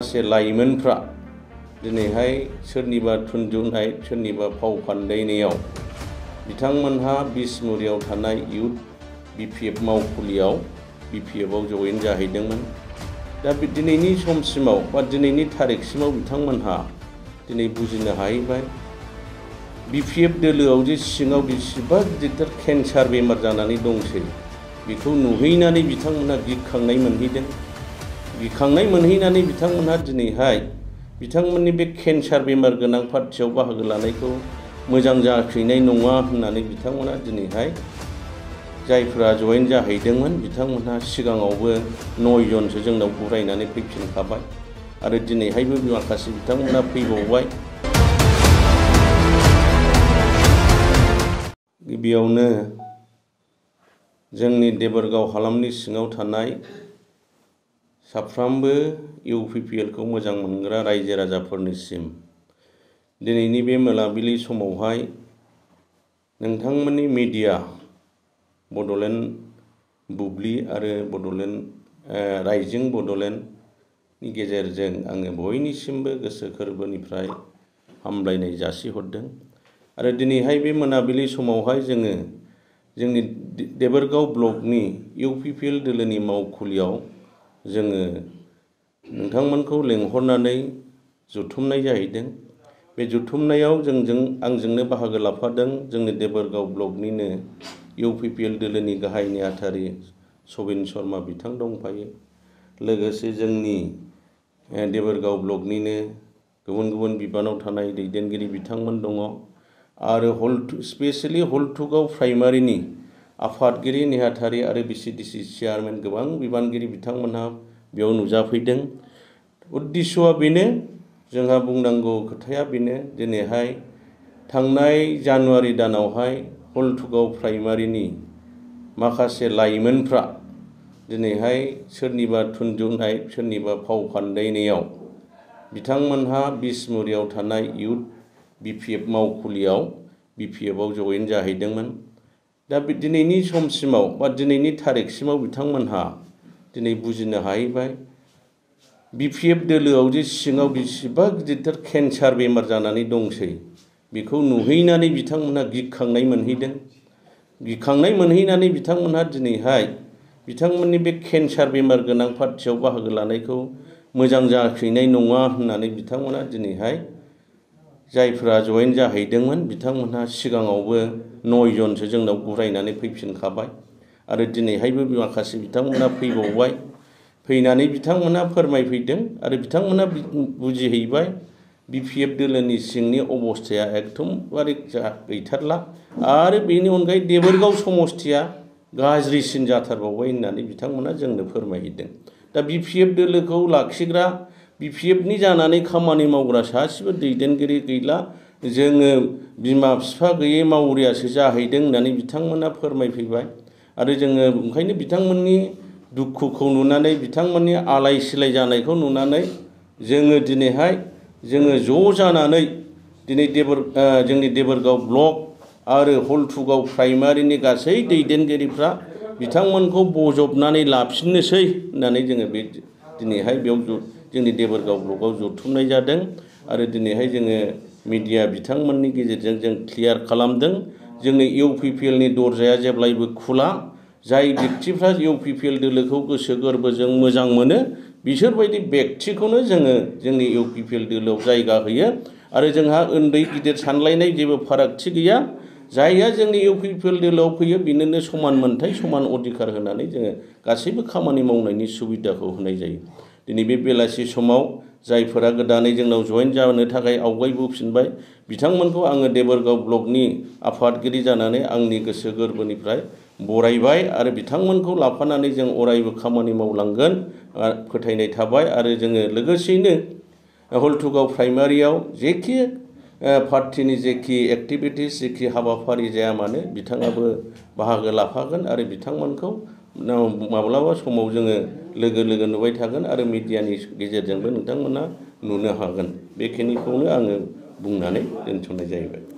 माखासे लाइमोनफ्रा दिनैहाय सोरनिबा थुनजुनाय सोरनिबा फाव फान्दायनायाव बिथांमोनहा बिसमुरियाव थानाय इउथ बिपिएफ मावखुलियाव बिपिएफआव जयेन जाहैदोंमोन। दा दिनैनि समसिमाव बा दिनैनि थारिखसिमाव बिथांमोनहा दिनै बुजिनो हाहैबाय बिपिएफ दोलोआव जे सिङाव बेसेबा गिदिर केन्सार बेमार जानानै दंसै बेखौ नुहैनानै बिथांमोनहा गिखांनाय मोनहैनानै बिथांमोनहा दिनैहाय बिथांमोननि बे केन्सार बेमार गोनां पार्टियाव बाहागो लानायखौ मोजां जाफैनाय नङा होननानै बिथांमोनहा दिनैहाय जायफ्रा जयेन जाहैदोंमोन बिथांमोनहा सिगाङावबो 9 जनसो जोंनाव बरायनानै फैफिनखाबाय आरो दिनैहायबो माखासे बिथांमोनहा फैबावबाय। गिबियावनो जोंनि देबोरगाव हालामनि सिङाव थानाय साफ्रोमबो इउपिपिएलखौ मोजां मोनग्रा रायजो राजाफोरनिसिम दिनैनि बे मोनाबिलि समावहाय नोंथांमोननि मिडिया बड'लेण्ड बुब्लि आरो बड'लेण्ड राइजिं बड'लेण्डनि गेजेरजों आङो बयनिसिमबो गोसो गोरबोनिफ्राय हामलायनाय जासिहरदों आरो दिनैहाय बे मोनाबिलि समावहाय जोङो जोंनि देबोरगाव ब्लकनि इउपिपिएल दोलोनि मावखुलियाव जोङो नोंथांमोनखौ लेंहरनानै जथुमनाय जाहैदों। बे जथुमनायाव आंजोंनो बाहागो लाफादों जोंनि देबोरगाव ब्लकनिनो इउपिपिएल दोलोनि गाहाय नेहाथारि सबिन शर्मा बिथां दंफायो। लोगोसे जोंनि देबोरगाव ब्लकनिनो गुबुन गुबुन बिबानाव थानाय दैदेनगिरि बिथांमोन दङ आरो स्पेसियेलि हल्थुगाव प्राइमारिनि आफादगिरि नेहाथारि आरो बिसिडिसि चेयारमेन गोबां बिबानगिरि बिथांमोनहा बेयाव नुजाफैदों। उद्देश्यआ बेनो जोंहा बुंनांगौ खोथाया बेनो दिनैहाय थांनाय जानुवारि दानावहाय हल्थुगाव प्राइमारिनि माखासे लाइमोनफ्रा दिनैहाय सोरनिबा थुनजुनाय सोरनिबा फाव फान्दायनायाव बिथांमोनहा बिसमुरियाव थानाय इउथ बिपिएफ मावखुलियाव बिपिएफआव जयेन जाहैदोंमोन। दा दिनैनि समसिमाव बा दिनैनि थारिखसिमाव बिथांमोनहा दिनै बुजिनो हाहैबाय बिपिएफ दोलोआव जे सिङाव बेसेबा गिदिर केन्सार बेमार जानानै दंसै बेखौ नुहैनानै बिथांमोनहा गिखांनाय मोनहैनानै बिथांमोनहा दिनैहाय बिथांमोननि बे केन्सार बेमार गोनां पार्टियाव बाहागो लानायखौ मोजां जाफैनाय नङा होननानै बिथांमोनहा दिनैहाय जायफ्रा जयेन जाहैदोंमोन बिथांमोनहा सिगाङावबो 9 जनसो जोंनाव बरायनानै फैफिनखाबाय आरो दिनैहायबो माखासे बिथांमोनहा फैबावबाय। फैनानै बिथांमोनहा फोरमायफैदों आरो बिथांमोनहा बुजिहैबाय बिपिएफ दोलोनि सिंनि अबस्थाया एकदमबारे गैथारला आरो बेनि अनगायै देबोरगाव समस्थिया गाज्रिसिन जाथारबावबाय होननानै बिथांमोनहा जोंनो फोरमायहैदों। दा बिपिएफ दोलोखौ लाखिग्रा बिपिएफनि जानानै खामानि मावग्रा सासेबो दैदेनगिरि गैला जोङो बिमा बिफा गैयै मावरियासो जाहैदों होननानै बिथांमोनहा फोरमायफैबाय आरो जोङो ओंखायनो बिथांमोननि दुखुखौ नुनानै बिथांमोननि आलाय सिलाय जानायखौ नुनानै जोङो दिनैहाय ज' जानानै दिनै जोंनि देबोरगाव ब्लक आरो हल्थुगाव प्राइमारिनि गासै दैदेनगिरिफ्रा बिथांमोनखौ बजबनानै लाफिननोसै होननानै जोङो बे दिनैहाय बेयाव जोंनि देबोरगाव ब्लकआव जथुमनाय जादों आरो दिनैहाय जोङो मिडिया बिथांमोननि गेजेरजों जों क्लियार खालामदों जोंनि इउपिपिएलनि दरजाया जेब्लायबो खुला जाय व्यक्तिफ्रा इउपिपिएल दोलोखौ गोसो गोरबोजों मोजां मोनो बिसोरबायदि व्यक्तिखौनो जोङो जोंनि इउपिपिएल दोलोआव जायगा होयो आरो जोंहा उन्दै गिदिर सानलायनाय जेबो फारागथि गैया। जायहा जोंनि इउपिपिएल दोलोआव फैयो बिनोनो समान मोनथाय समान अधिकार होनानै जोङो गासैबो खामानि मावनायनि सुबिदाखौ होनाय जायो। दिनै बे बेलासि समाव जायफोरा गोदानै जोंनाव जयेन जानो थाखाय आवगायबोफिनबाय बिथांमोनखौ आङो देबोरगाव ब्लकनि आफादगिरि जानानै आंनि गोसो गोरबोनिफ्राय बरायबाय आरो बिथांमोनखौ लाफानानै जों अरायबो खामानि मावलांगोन फोथायनाय थाबाय आरो जोङो लोगोसेयैनो हल्थुगाव प्राइमारियाव जेखि पार्टिनि जेखि एक्टिभिटिस जेखि हाबाफारि जाया मानो बिथाङाबो बाहागो लाफागोन आरो बिथांमोनखौ माब्लाबा समाव जोङो लोगो नुबाय थागोन आरो मिडियानि गेजेरजोंबो नोंथांमोना नुनो हागोन। बेखिनिखौनो आङो बुंनानै दोनथ'नाय जाहैबाय।